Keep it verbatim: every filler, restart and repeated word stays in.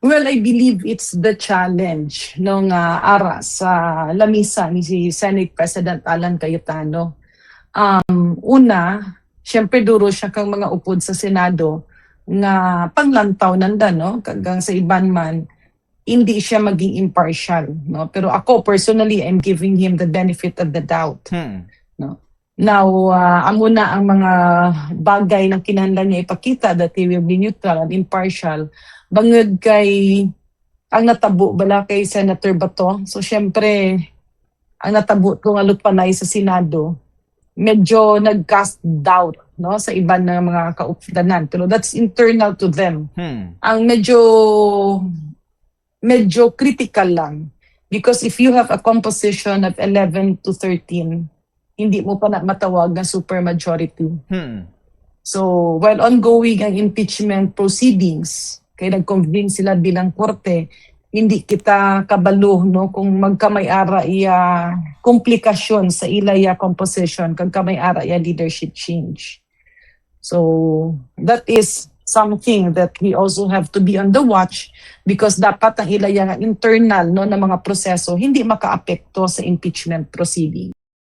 Well, I believe it's the challenge, no, nga ara sa lamisa ni si Senate President Alan Cayetano. Um, una, syempre duro siya kang mga upod sa Senado nga panglantaw nanda, no, kag ang sa iban man hindi siya maging impartial, no. Pero ako personally, I'm giving him the benefit of the doubt, Hmm. no. Now, ah, amo na ang mga bagay na kinahanglan niya ipakita that he will be neutral and impartial. Bangod kay ang natabo bala kay Senator Bato. So, syempre, ang natabo to nga lutpanay sa Senado, medyo nag-cast doubt, no, sa iban nga mga kaupdanan. Pero that's internal to them. Hmm. Ang medyo medyo critical lang, because if you have a composition of eleven to thirteen, hindi mo pa na matawag nga supermajority. Hmm. So, while ongoing ang impeachment proceedings, kay nag-convene sila bilang korte, hindi kita kabalo, no, kung magkamay-ara iya komplikasyon sa ila iya composition kag kamay-ara iya leadership change. So, that is something that we also have to be on the watch, because dapat ang ila iya nga internal, no, na mga proseso hindi makaapekto sa impeachment proceeding.